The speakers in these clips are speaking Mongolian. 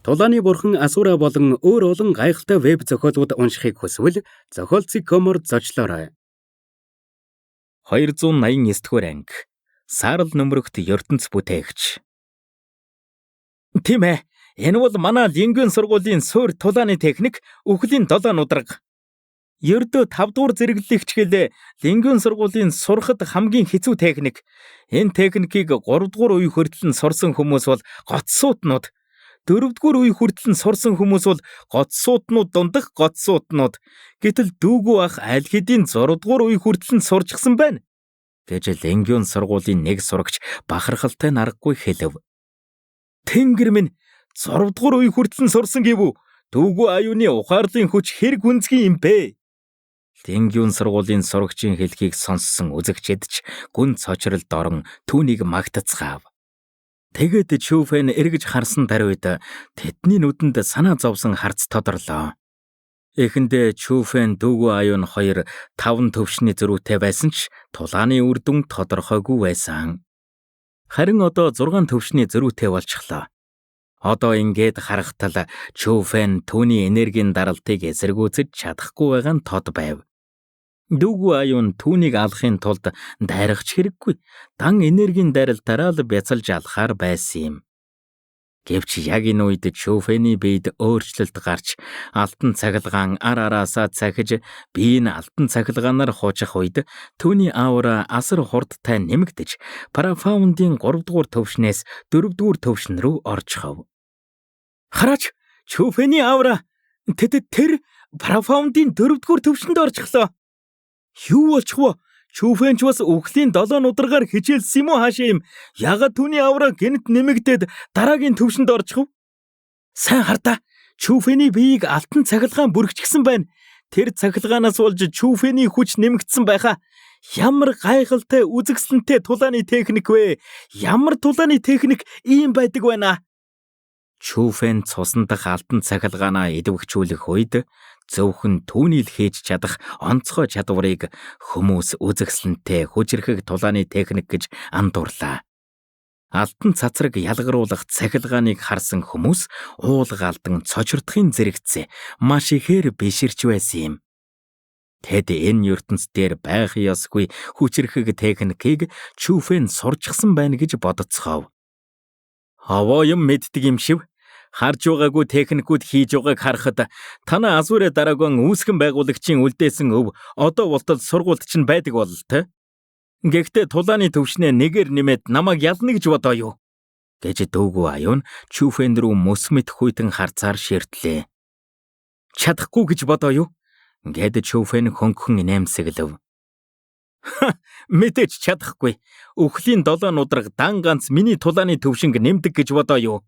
Тулааны бурхан Асура болон өөр олон гайхалтай веб зохиолууд уншихыг хүсвэл зохиолцэг.com-оор зочлоорой. 289 дугаар анги. Саарал нөмрөгт ертөнц бүтээгч. Тийм ээ. Энэ бол манай Лингвийн сургуулийн суурь тулааны техник үхлийн долоо нударга. Ердөө 5 дугаар зэрэглэлийн хичээлээ Лингвийн сургуулийн сурахад хамгийн хэцүү техник. Энэ техникийг 3 дугаар үе хүртэл нь сурсан хүмүүс бол гоцсуутнууд. 4 дугаар үе хүртэл нь сурсан хүмүүс бол гоцсуутнууд дундах гоцсуутнууд. Гэтэл дүүгүү ах аль хэдийн 6 дугаар үе хүртэл нь сурчсан байна гэж Лингвийн сургуулийн нэг сурагч бахархалтай наргагүй хэлэв. Тэнгэр минь, 6 дугаар үе хүртэл нь сурсан гэв үү? Дүүгүү аюуны ухаарлын хүч хэр гүнзгий юм бэ? Лингюн сургуулийн сурагчийн хэлхийг сонссон үзэгчид ч гүн цочролд орон түүнийг магтацгаав. Тэгээд Чүфэн эргэж харсан даруйд тэдний нүдэнд санаа зовсон харц тодорлоо. Эхэндээ Чүфэн дүүгүү аюун хоёр таван төвшний зөрүүтэй байсан ч тулааны үр дүн тодорхойгүй байсан. Харин одоо 6 төвшний зөрүүтэй болчихлоо. Одоо ингээд харахтал Чүфэн түүний энергийн даралтыг эсэргүүцэж чадахгүй байгаа нь тод байв. Дүүгүү аюун түүнийг алахын тулд дайрах ч хэрэггүй. Дан энергийн дайралтаараа л бяцалж алахаар байсан юм. Гэвч яг энэ үед Чүфэний биед өөрчлөлт гарч алтан цахилгаан ар араасаа цахиж бие нь алтан цахилгаанаар хуучих үед түүний аура асар хурдтай нэмэгдэж парафаундын 3 дугаар төвшнээс 4 дугаар төвшин рүү орчихов. Хараач, Чүфэний аура тэр парафаундын 4 дугаар төвшөнд орчихлоо. Юу болчих вэ? Чүфэн ч бас үхлийн долоо нударгаар хичээлсэн юм уу хаашаа юм? Ягаад түүний аура гэнэт нэмэгдээд дараагийн төвшөнд орчих вэ? Сайн хардаа. Чүфэний биеийг алтан цахилгаан бүрхчихсэн байна. Тэр цахилгаанаас болж Чүфэний хүч нэмэгдсэн байхаа. Ямар гайхалтай үзэгсэлэнтэй тулааны техник вэ? Ямар тулааны техник ийм байдаг байна? Чүфэн цусан дах алтан цахилгаанаа идэвхжүүлэх үед зөвхөн түүний л хийж чадах онцгой чадварыг хүмүүс үзэгсэлэнтэй хүчирхэг тулааны техник гэж андуурлаа. Алтан цацраг ялгаруулах цахилгааныг харсан хүмүүс уулга алдан цочирдохын зэрэгцээ маш ихээр биширч байсан юм. Тэд энэ ертөнц дээр байх ёсгүй хүчирхэг техникийг Чүфэн сурчсан байна гэж бодоцгоов. Овоо юм мэддэг юм шив. Харж байгаагүй техникүүд хийж байгааг харахад танай Азүрэ дараагийн үүсгэн байгуулагчийн үлдээсэн өв одоо болтол сургуульд чинь байдаг бололтой. Гэхдээ тулааны төвшнээ нэгээр нэмээд намайг ялна гэж бодоо юу? Гэж дүүгүү аюун Чүфэн рүү мөс мэт хүйтэн харцаар ширтлээ. Чадахгүй гэж бодоо юу? Гэд Чүфэн хөнгөн инээмсэглэв. Ха, мэдээж чадахгүй. Үхлийн долоо нударга дан ганц миний тулааны төвшинг нэмдэг гэж бодоо юу?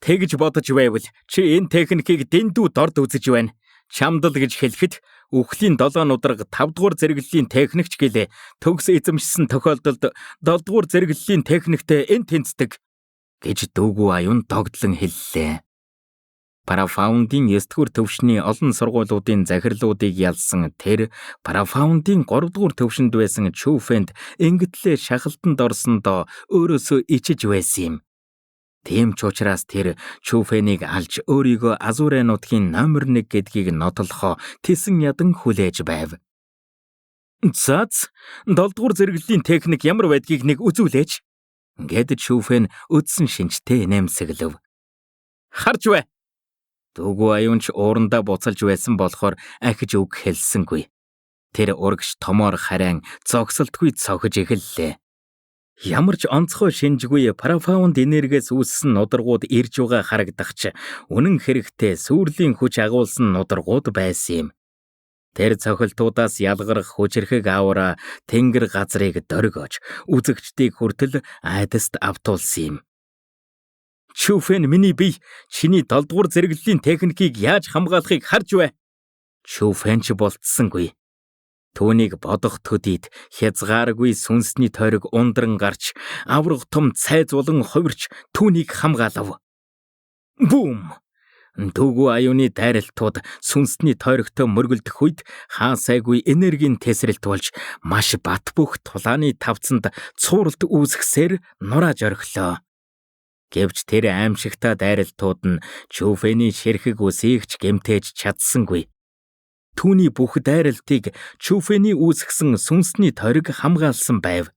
Тэгж бодож байвал чи энэ техникийг дэндүү дорд үзэж байна. Чамд л гэж хэлэхэд үхлийн долоо нударга 5 дугаар зэрэглэлийн техникч гэлээ. Төгс эзэмшсэн тохиолдолд 7 дугаар зэрэглэлийн техниктэй энэ тэнцдэг гэж дүүгүү аюун догдлон хэллээ. Парафаундын 9 дугаар төвшний олон сургуулиудын захирлуудыг ялсан тэр парафаундын 3 дугаар төвшөнд байсан Чүфэнд ингэтлээ шахалтанд орсондоо өөрөөсөө ичиж байсан юм. Тийм ч учраас тэр Чүфэнийг алж өөрийгөө Азүрэ нутгийн номер 1 гэдгийг нотлохоо тэсэн ядан хүлээж байв. Зац, 7 дугаар зэрэглэлийн техник ямар байдгийг нэг үзүүлээч. Гэд Чүфэн өдсөн шинжтэй нэмсэглэв. Харж бай. Дүүгүү аюунч уурандаа буцалж байсан болохоор ахиж үг хэлсэнгүй. Тэр урагш томоор харайн зогсолтгүй цохиж эхэллээ. Ямар ч онцгой шинжгүй парафаунд энергиэс үүссэн нударгууд ирж байгаа харагдах ч үнэн хэрэгтээ сүрлийн хүч агуулсан нударгууд байсан юм. Тэр цохилтуудаас ялгарх хүчирхэг аура тэнгэр газрыг дөргиож үзэгчдийг хүртэл айдаст автуулсан юм. Чүфэн миний бие чиний 7 дугаар зэрэглэлийн техникийг яаж хамгаалахыг харж бай. Чүфэн ч болцсонгүй. Түүнийг бодох төдийд хязгааргүй сүнсний тойрог ундран гарч авраг том цайз болон хувирч түүнийг хамгаалав. Бүүм! Дүүгүү аюуны дайралтууд сүнсний тойрогтой мөргөлдөх үед хаа сайгүй энергийн тесрэлт болж маш бат бөх тулааны тавцанд цууралт үүсгэсээр нурааж орхилоо. Гэвч тэр аимшигтай дайралтууд нь Чүфэний ширхэг үсийг ч гэмтээж чадсангүй. Түүний бүх дайралтыг Чүфэний үүсгэсэн сүнсний тойрог хамгаалсан байв.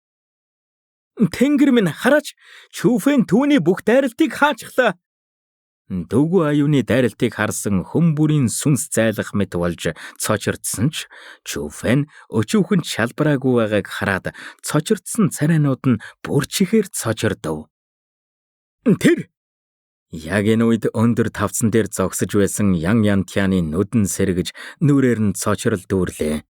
Тэнгэр минь хараач, Чүфэн түүний бүх дайралтыг хаачихлаа. Дөвгүү аюуны дайралтыг харсан хүн бүрийн сүнс зайлах мэт болж цочирдсан ч Чүфэн өчүүхэн шалбараагүй байгааг хараад цочирдсан царайнууд нь бүр чихээр цочирдов. Тэр яг энэ үед өндөр тавцан дээр зогсож байсан Ян Янтяны нүдэн сэргэж нүрээр нь цочрол дүүрлээ.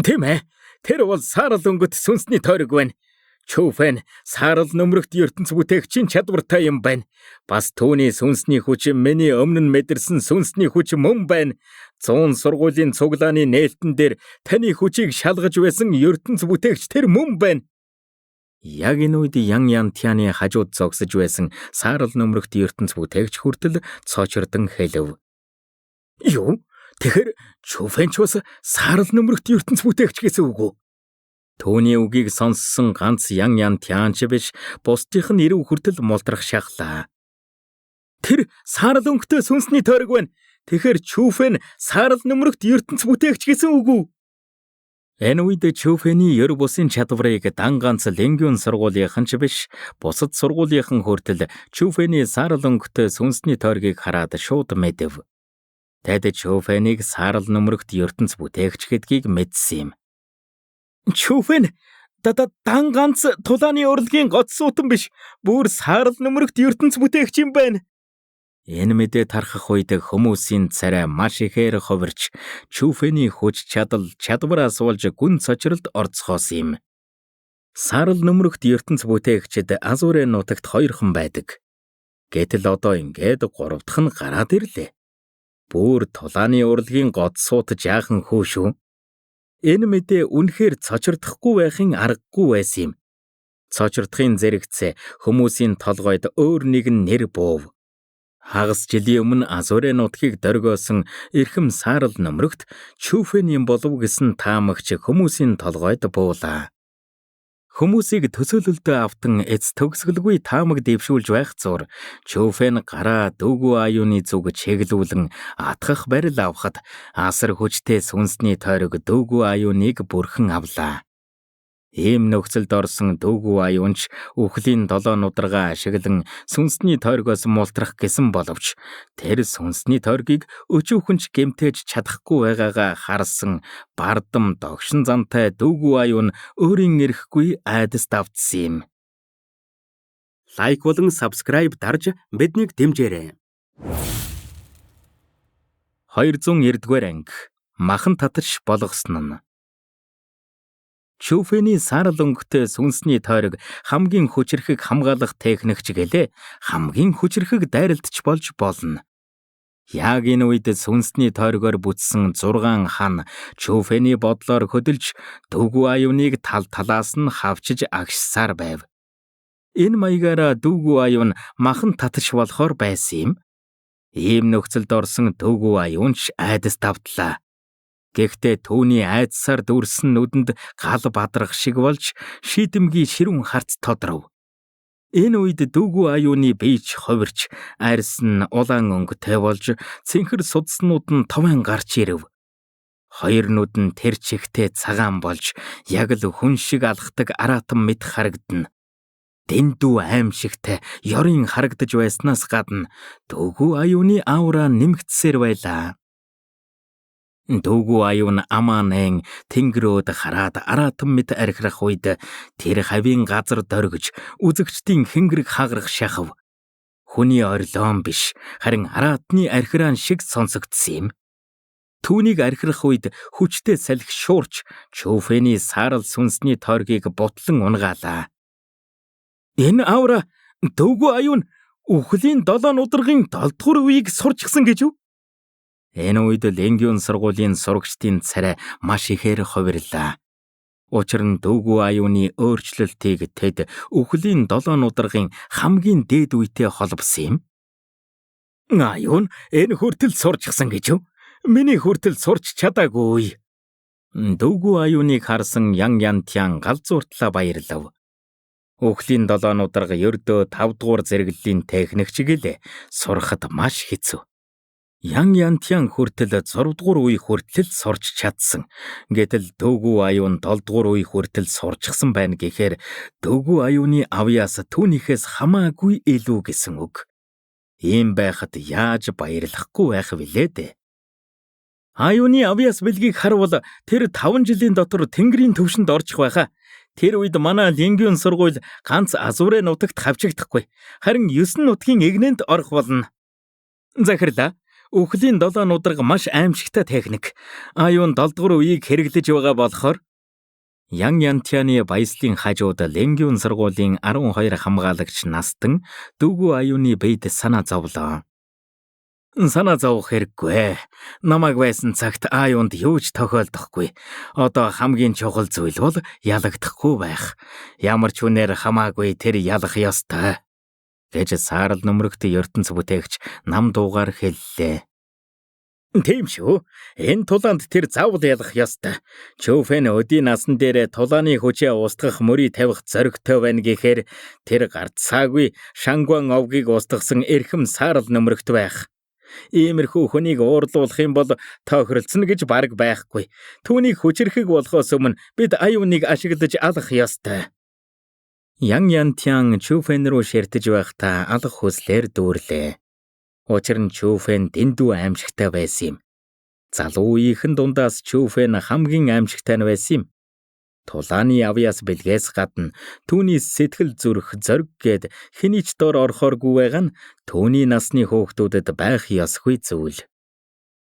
Тийм ээ. Тэр бол саарал өнгөт сүнсний тойрог байна. Чүфэн саарал нөмрөгт ертөнц бүтээгчийн чадвартай юм байна. Бас түүний сүнсний хүч миний өмнө нь мэдэрсэн сүнсний хүч мөн байна. 100 сургуулийн цуглааны нээлтэн дээр таны хүчийг шалгаж байсан ертөнц бүтээгч тэр мөн байна. Яг энэ үед Ян Янтяны хажууд зогсож байсан саарал нөмрөгт ертөнц бүтээгч хүртэл цочирдон хэлв. Юу? Тэгэхээр Чүфэн ч бас саарал нөмрөгт ертөнц бүтээгч гэсэн үг үү? Түүний үгийг сонссон ганц Ян Янтян ч биш, бусдынх нь ирэв хүртэл мултрах шахлаа. Тэр саарал өнгөтэй сүнсний тойрог байна. Тэгэхээр Чүфэн саарал нөмрөгт ертөнц бүтээгч гэсэн үг үү? Энэ үед Чүфэний ер бусын чадварыг дан ганц Лингюн сургуулийнхан ч биш, бусад сургуулийнхан хүртэл Чүфэний саарал өнгөтэй сүнсний тойргийг хараад шууд мэдэв. Тэд Чүфэнийг саарал нөмрөгт ертөнц бүтээгч гэдгийг мэдсэн юм. Чүфэн дан ганц тулааны урлагийн гоц суутан биш, бүр саарал нөмрөгт ертөнц бүтээгч юм байна. Энэ мэдээ тархах үед хүмүүсийн царай маш ихээр хувирч Чүфэний хүч чадал чадвараас болж гүн цочролд орцгоосон юм. Саарал нөмрөгт ертөнц бүтээгчид Азурын нутагт хоёрхан байдаг. Гэтэл одоо ингээд гурав дахь нь гараад ирлээ. Бүр тулааны урлагийн гот суут жаахан хөө шүү. Энэ мэдээ үнэхээр цочирдохгүй байхын аргагүй байсан юм. Цочирдохын зэрэгцээ хүмүүсийн толгойд өөр нэгэн нэр буув. Хагас жилийн өмнө Азурын нутгийг дөргөөсөн эрхэм саарал нөмрөгт Чүфэн юм болов гэсэн таамагч хүмүүсийн толгойд буулаа. Хүмүүсийг төсөөлөлдөө автан эц төгсгөлгүй таамаг дэвшүүлж байх зур Чүфэн гараа дүүгүү аюуны зүг чиглүүлэн атгах барил авахад асар хүчтэй сүнсний тойрог дүүгүү аюуныг бүрхэн авлаа. Ийм нөхцөлд орсон дүүгүү аюунч үхлийн долоо нударгаа ашиглан сүнсний тойргоос мултрах гэсэн боловч тэр сүнсний тойргийг өчүүхэн ч гэмтээж чадахгүй байгаагаа харсан бардам догшин зантай дүүгүү аюун өөрийн эрэхгүй айдаст автсан юм. Лайк болон subscribe дарж биднийг дэмжээрэй. 290 дугаар анги махан таташ болгосон нь. Чүфэний саарал өнгөтэй сүнсний тойрог хамгийн хүчирхэг хамгаалах техникч гэлээ хамгийн хүчирхэг дайралтч болж болно. Яг энэ үед сүнсний тойргоор бүтсэн 6 хан Чүфэний бодлоор хөдөлж дүүгүү аюуныг тал талаас нь хавчиж агшсаар байв. Энэ маягаараа дүүгүү аюун махан таташ болохоор байсан юм. Ийм нөхцөлд орсон дүүгүү аюунч айдас давтлаа. Гэхдээ түүний айдсаар дүрсэн нүдэнд гал бадрах шиг болж шийдэмгий ширүүн харц тодров. Энэ үед дүүгүү аюуны бийч хувирч арьс нь улаан өнгөтэй болж цэнхэр судснууд нь товон гарч ирэв. Хоёр нүд нь тэр чигтээ цагаан болж яг л хүн шиг алхдаг араатан мэт харагдана. Дэндүү аимшигтай ёрын харагдаж байснаас гадна дүүгүү аюуны аура нэмэгдсээр байлаа. Дүүгүү аюун амаа нэн тэнгэрөөд хараад араатан мэт архирах үед тэр хавийн газар дөргиж үзэгчдийн хэнгэрэг хагарах шахав. Хүний орилоон биш, харин араатны архираан шиг сонсогдсон юм. Түүнийг архирах үед хүчтэй салхи шуурч Чүфэний саарал сүнсний тойргийг бутлан унгаалаа. Энэ аура дүүгүү аюун үхлийн долоон ударгын долдугаар үеийг сурчсан гэж үү? Энэ үед Лингюн сургуулийн сурагчдын царай маш ихээр хувирлаа. Учир нь дүүгүү аюуны өөрчлөлтийг тэд үхлийн долоон ударгын хамгийн дээд үетэй холбосон юм. Аюун энэ хүртэл сурчсан гэж үү? Миний хүртэл сурч чадаагүй. Дүүгүү аюуныг харсан Ян Янтян галзууртлаа баярлав. Үхлийн долоон ударга ердөө 5 дугаар зэрэглэлийн техник чиглэл сурахад маш хэцүү. Ян Янтян хүртэл 6 дугаар үе хүртэл сурч чадсан. Гэтэл Дөвгүү аюун 7 дугаар үе хүртэл сурчсан байна гэхээр Дөвгүү аюуны авьяас түүнийхээс хамаагүй илүү гэсэн үг. Ийм байхад яаж баярлахгүй байх вүлээ дээ. Аюуны авьяас бэлгийг харвал тэр 5 жилийн дотор тэнгэрийн төвшөнд орчих байхаа. Тэр үед манай Лингюн сургууль ганц Азурэ нутагт хавчигдахгүй. Харин 9 нутгийн эгнээнд орох болно. Захирлаа. Үхлийн долоон ударга маш аимшигтай техник. Аюун 7 дугаар үеийг хэрэглэж байгаа болохоор Ян Янтяны баяслын хажууд Лингюн сургуулийн 12 хамгаалагч настан Дүүгүү аюуны биед санаа зовлоо. Санаа зовох хэрэггүй. Намайг байсан цагт аюунд юу ч тохиолдохгүй. Одоо хамгийн чухал зүйл бол ялагдахгүй байх. Ямар ч хүнээр хамаагүй тэр ялах ёстой гэж саарал нөмрөгт ертөнц бүтээгч нам дуугаар хэллээ. Тийм шүү. Энэ тулаанд тэр заавал ялах ёстой. Чөфен өдийн насан дээрээ тулааны хүчээ устгах мөрий тавих зоригтой байна гэхээр тэр гарцаагүй Шангуан овгийг устгасан эрхэм саарал нөмрөгт байх. Иймэрхүү хүнийг уурлуулах юм бол тохиролцоно гэж бараг байхгүй. Түүнийг хүчирхэг болохоос өмнө бид аюуныг ашиглаж алах ёстой. Ян Янтян Чүфэн рүү ширтэж байхдаа алах хүслээр дүүрлээ. Учир нь Чүфэн дэндүү аимшигтай байсан юм. Залуу үеийнхэн дундаас Чүфэн хамгийн аимшигтай нь байсан юм. Тулааны авьяас бэлгээс гадна түүний сэтгэл зүрх зориг гээд хэний ч дор орохооргүй байгаа нь түүний насны хүүхдүүдэд байх ёсгүй зүйл.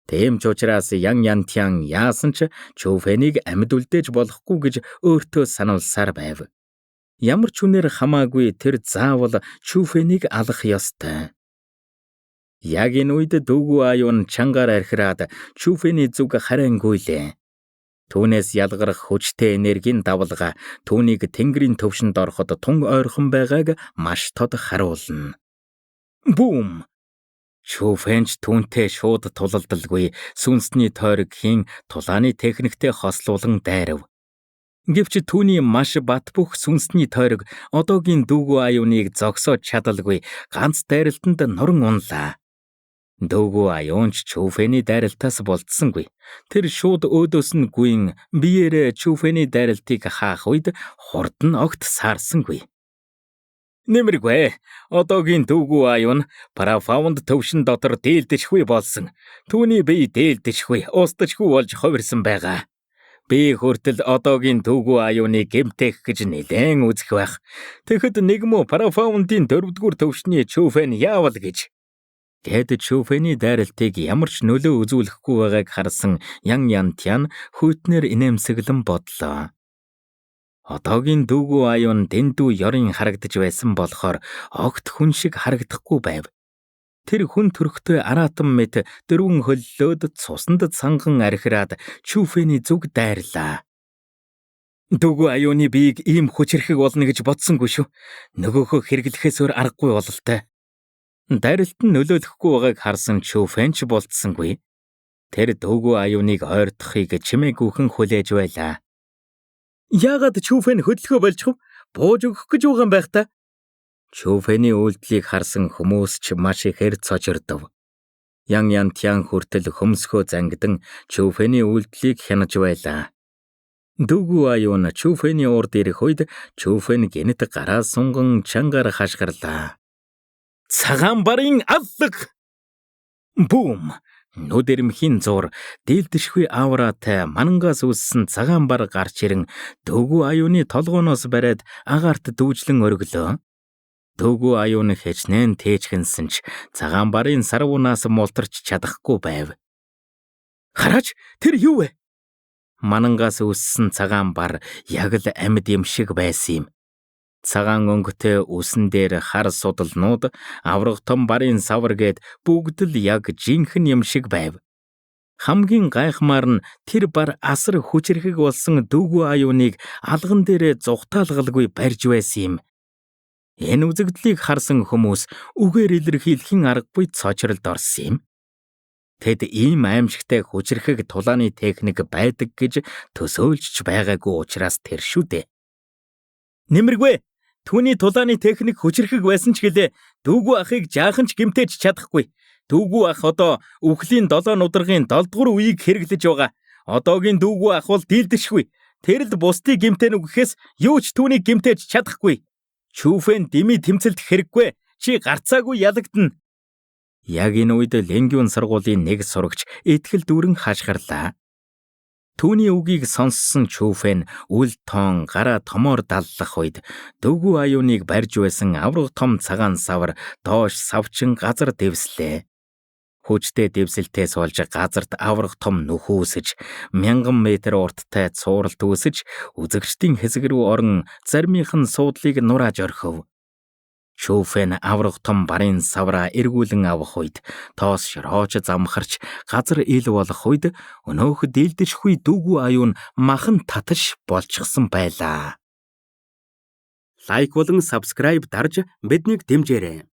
Тийм ч учраас Ян Янтян яасан ч Чүфэнийг амьд үлдээж болохгүй гэж өөртөө сануулсаар байв. Ямар ч хүнээр хамаагүй тэр заавал Чүфэнийг алах ёстой. Яг энэ үед Дүүгүү аюун чангаар архираад Чүфэний зүг харангуйлээ. Түүнээс ялгарх хүчтэй энергийн давлгаа түүнийг тэнгэрийн төвшөнд ороход тун ойрхон байгааг маш тод харуулна. Бүүм! Чүфэнч түүнтэй шууд тулалдалгүй сүнсний тойрог хийн тулааны техниктэй хослуулан дайрав. Гэвч түүний маш бат бөх сүнсний тойрог одоогийн Дүүгүү аюуныг зогсоож чадалгүй ганц дайралтанд нуран унлаа. Дүүгүү аюун ч Чүфэний дайралтаас болцсонгүй. Тэр шууд өөдөөс нь гүйн биеэрээ Чүфэний дайралтыг хаах үед хурд нь огт саарсангүй. Нэмэргүй. Одоогийн Дүүгүү аюун Парафаунд төвшин дотор дийлдэшгүй болсон. Түүний бие дийлдэшгүй, устдашгүй болж хувирсан байгаа. Би хүртэл одоогийн Дүүгүү аюуныг гэмтэх гэж нэлээн үзэх байх. Тэгэхэд нэг мө Парафаундын 4-р төвшний Чүфэн яавал гэж. Гэт Чүфэний дайралтыг ямар ч нөлөө үзүүлэхгүй байгааг харсан Ян Янтян хүйтнэр инээмсэглэн бодлоо. Одоогийн Дүүгүү аюун дэндүү ёрын харагдаж байсан болохоор огт хүн шиг харагдахгүй байв. Тэр хүн төрхтэй араатан мэт дөрвөн хөллөөд цуснд цанган архираад Чүфэний зүг дайрлаа. Дүүгүү аюуны биеийг ийм хүчирхэг болно гэж бодсонгүй шүү. Нөгөөхөө хэрэглэхээс өөр аргагүй бололтой. Дайралт нь нөлөөлөхгүй байгааг харсан Чүфэн ч болцсонгүй. Тэр Дүүгүү аюуныг ойртохыг чимээгүйхэн хүлээж байлаа. Яагаад Чүфэн хөдөлгөө болчих вэ? Бууж өгөх гэж байгаа юм байх та. Чүфэний үйлдэлийг харсан хүмүүс ч маш ихээр цочирдов. Ян Янтян хүртэл хөмсгөө зангидан Чүфэний үйлдэлийг хянаж байлаа. Дүүгүү аюун Чүфэний урд ирэх үед Чүфэн гэнэт гараа сунган чангаар хашгирлаа. Цагаан барын аллаг! Бүүм! Нүд эрмхийн зуур дийлдэшгүй авратай манангаас үүссэн цагаан бар гарч ирэн Дүүгүү аюуны толгооноос бариад агаарт дүүжлэн өргөлөө. Дүүгүү аюун хичнээн тээчгэнсэн ч цагаан барын сарвунаас мултарч чадахгүй байв. Хараач, тэр юу вэ? Манангаас үүссэн цагаан бар яг л амьд юм шиг байсан юм. Цагаан өнгөтэй үсэн дээр хар судалнууд, авраг том барын савар гээд бүгд л яг жинхэнэ юм шиг байв. Хамгийн гайхмаар нь тэр бар асар хүчирхэг болсон Дүүгүү аюуныг алган дээрээ зугтаалгалгүй барьж байсан юм. Энэ үзэгдлийг харсан хүмүүс үгээр илэрхийлэхийн аргагүй цочролд орсон юм. Тэд ийм аимшигтай хүчирхэг тулааны техник байдаг гэж төсөөлж ч байгаагүй учраас тэр шүү дээ. Нэмэргүй. Түүний тулааны техник хүчирхэг байсан ч гэлээ дүүгүү ахыг жаахан ч гэмтээж чадахгүй. Дүүгүү ах одоо үхлийн 7 нударгын 7 дугаар үеийг хэрэглэж байгаа. Одоогийн дүүгүү ах бол дийлдэшгүй. Тэр л бусдыг гэмтэнэ гэхээс юу ч түүнийг гэмтээж чадахгүй. Чүүфэн дими тэмцэлдэх хэрэггүй. Чи гарцаагүй ялагдана. Яг энэ үед Ленгюн сургуулийн нэг сурагч итгэл дүүрэн хашгирлаа. Түүний үгийг сонссон Чүүфэн үл тоон гараа томоор даллах үед дөвгүү аюуныг барьж байсан авраг том цагаан савар доош савчин газар дэвслээ. Хүчтэй дэвсэлтээс болж газарт авраг том нүх үүсэж, мянган метр урттай цууралт үүсэж, үзэгчдийн хэсэг рүү орон заримынх нь суудлыг нурааж орхив. Шүүфэн авраг том барын савраа эргүүлэн авах үед тоос шорооч замхарч газар ил болох үед өнөөх дийлдэшгүй дүүгүү аюун махан таташ болчихсон байлаа. Лайк болон subscribe дарж биднийг дэмжээрэй.